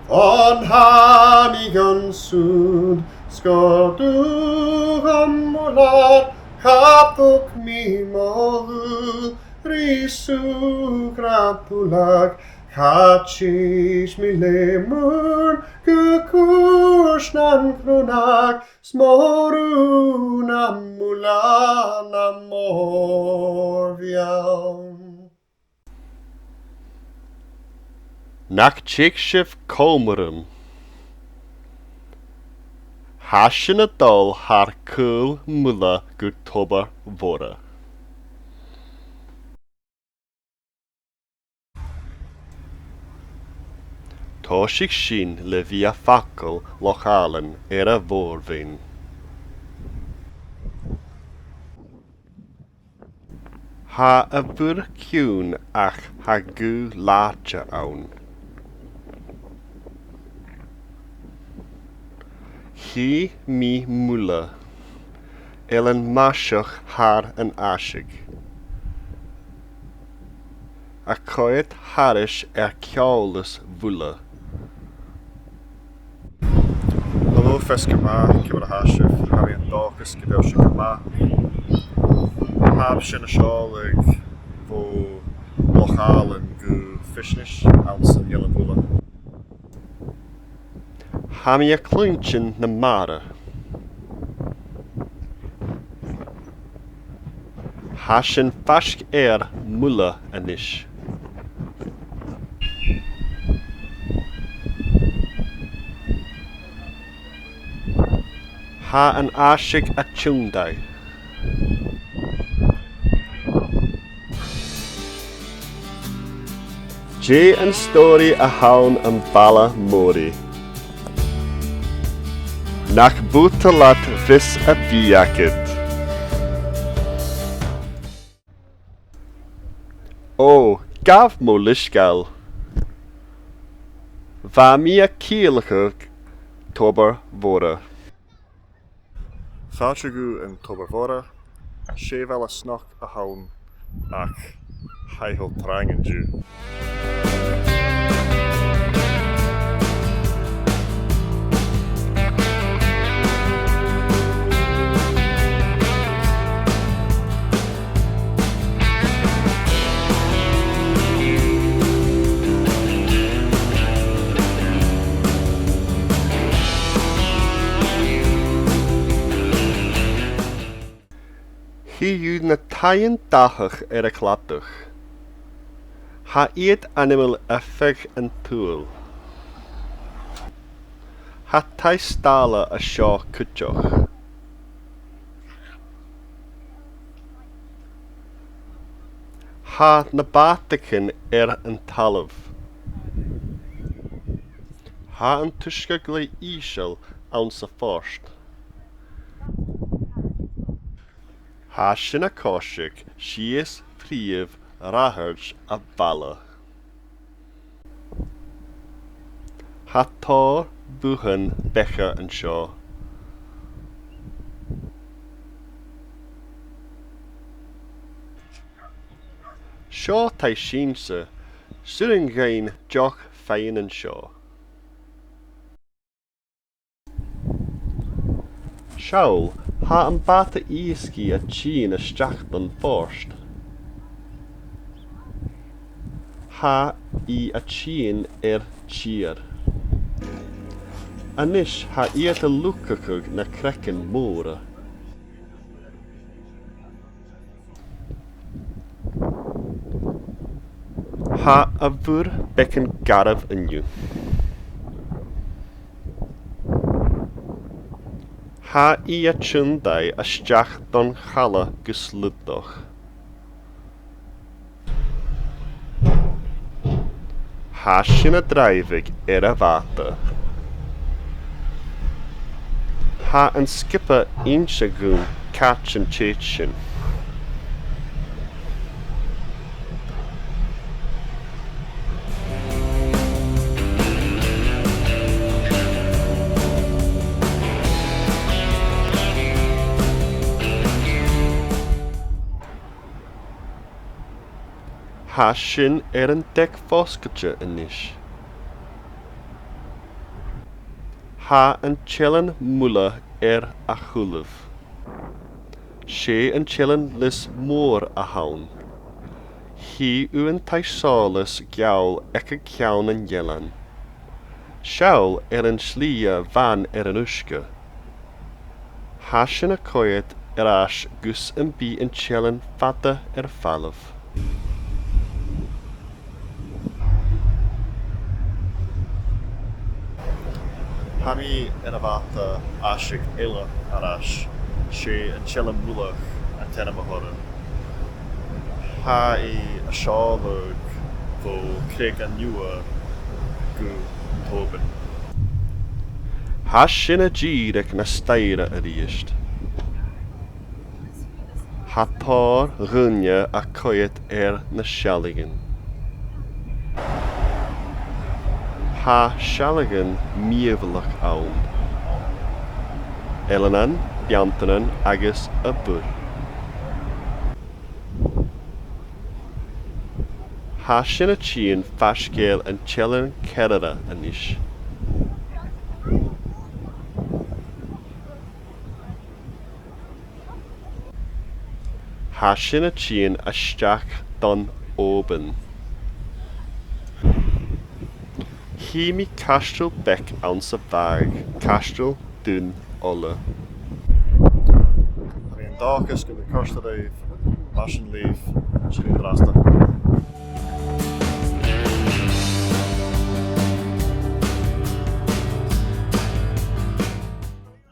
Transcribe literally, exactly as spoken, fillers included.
An tha mi gun sùil, sgòr thu dhomh, mo làr, cha tog mi mo shùil ri sùgh gra tuilleadh, cha tèid mi le mùrn gu cùis nan cruinneag, 's mo rùn nam uile nam mòr-mheann. Nach tèid sibh còmhla rium. Tha sinn a' dol thar Caol Muile gu Tobar Mhoire. Tòisich sinn le bhith a' fàgail Loch Àlainn air a' mhòr-mheadhan. Tha a' mhuir ciùin ach tha gaoth làidir ann. Chì mi Muile, eilean maiseach thar an aiseag, a' coimhead thairis air Caolas Mhuile. Hello, feasgar math, ciamar a tha sibh? Tha mi an dòchas gu bheil sibh gu math. Tha sinn a' seòladh bho Loch Àlainn gu Fisnis anns an Eilean Mhuile. Tha mi a' cluinntinn na mara. Tha sinn faisg air Muile a-nis. Tha an aiseag a' tionndadh. Dè an stòiridh a th' ann am baile Mòraidh? Nach bu toil leat fios a bhith agad? Ò, gabh mo leisgeul. Bha mi a' ciallachadh Tobar Mhoire. Fàilte gu an Tobar Mhoire, 's e baile snog a th' ann ach tha e cho trang an-diugh. Chì thu na taighean-dathach air a' chladach. Tha iad ainmeil air feadh an t-saoghail. Tha taigh-staile an seo cuideachd. Tha na bàtaichean air an talamh. Tha an t-uisge-glè ìosal anns a' phort. Tha sinn a' coiseachd sìos prìomh rathad a' bhaile. Tha tòrr bùthan beaga an seo. Seo taigh-seinnse, 's urrainn dhuinn deoch fhaighinn an seo. Seall, tha am bàta-iasgaich a' tighinn a-steach dhan phort. Tha i a' tighinn air tìr. A-nis, tha iad a' luchdachadh na creagan mòra. Tha a' mhuir beagan garbh an-diugh. Tha i a' tionndadh a-steach dhan chaladh gu slaodach. Tha sinn a' dràibheadh air a' bhàta. Tha an sgioba innse dhuinn càit an tèid sinn. Tha sinn air an deic fosgailte a-nis. Tha an t-Eilean Muileach air a chùlaibh. 'S e an t-eilean lios mòr a th' ann. Chì thu an taigh sòlas geal aig ceann an eilein. Seall air an t-slighe bhàn air an uisge. Tha sinn a' coimhead air ais gus am bi an t-eilean fada air falbh. Tha mi air a' bhàta aiseag eile air ais, 's e an t-Eilean Muileach an t-ainm a th' oirre. Tha i a' seòladh bho Creag an Iubhair gu Tòban. Tha sinn a' dìreadh na staidhre a-rithist. Tha tòrr dhaoine a' coimhead air na seallaidhean. Tha seallaidhean mìorbhaileach ann. Eileanan, beanntan agus obair. Tha sinn a' tighinn faisg air an t-Eilean Cearrara a-nis. Tha sinn a' tighinn a-steach don Òban. Chì mi caisteal beag anns a' bhàgh, Caisteal Dhùn Ola. Tha mi an dòchas gum bi còrdadh ribh, mar sin leibh, sin an-dràsta.